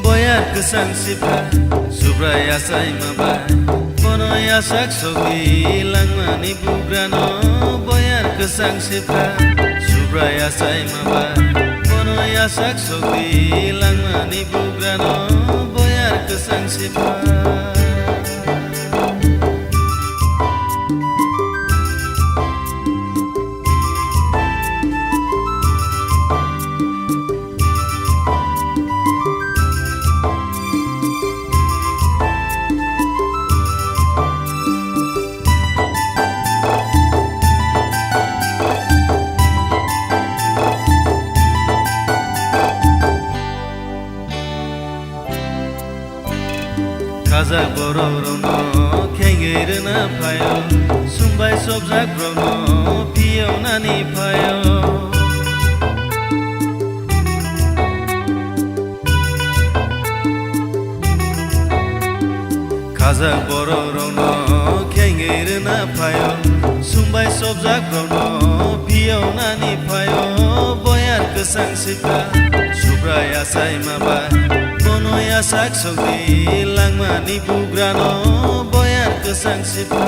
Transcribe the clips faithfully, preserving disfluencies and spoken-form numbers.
Boyar kwchang sipha, Subrai achaima bai. Bono yasak sogwi langmani bugrano, boyar kwchang sipha, Subrai achaima bai. Bono yasak sogwi langmani bugrano, boyar kwchang sipha. Khajak borok rokno khengwi rwna phaio, sumbai chopjak rokno phiyawnani phaio. Khajak borok rokno khengwi rwna phaio, sumbai chopjak rokno phiyawnani phaio, boyar kwchang sipha, Subrai achaima bai. Bono yasak sogwi langmani bugrano, boyar kwchang sipha.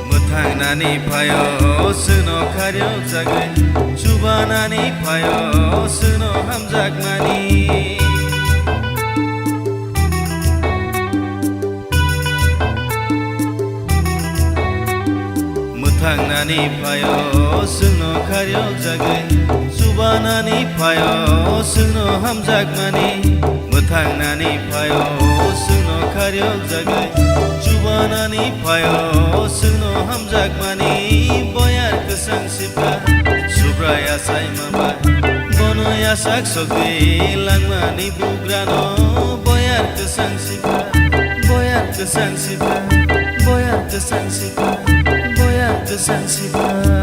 Mwthangnani phaio chwngno khairokjagwi, chubanani phaio chwngno hamjakmani. Mwthangnani phaio chwngno khairokjagwi, chubanani phaio chwngno hamjakmani. Mwthangnani phaio chwngno khairokjagwi, chubanani phaio chwngno hamjakmani. Boyar kwchang sipha, Subrai achaima bai. Bono yasak sogwi langmani bugrano, boyar kwchang sipha, boyar kwchang sipha, boyar kwchang sipha, boyar kwchang sipha.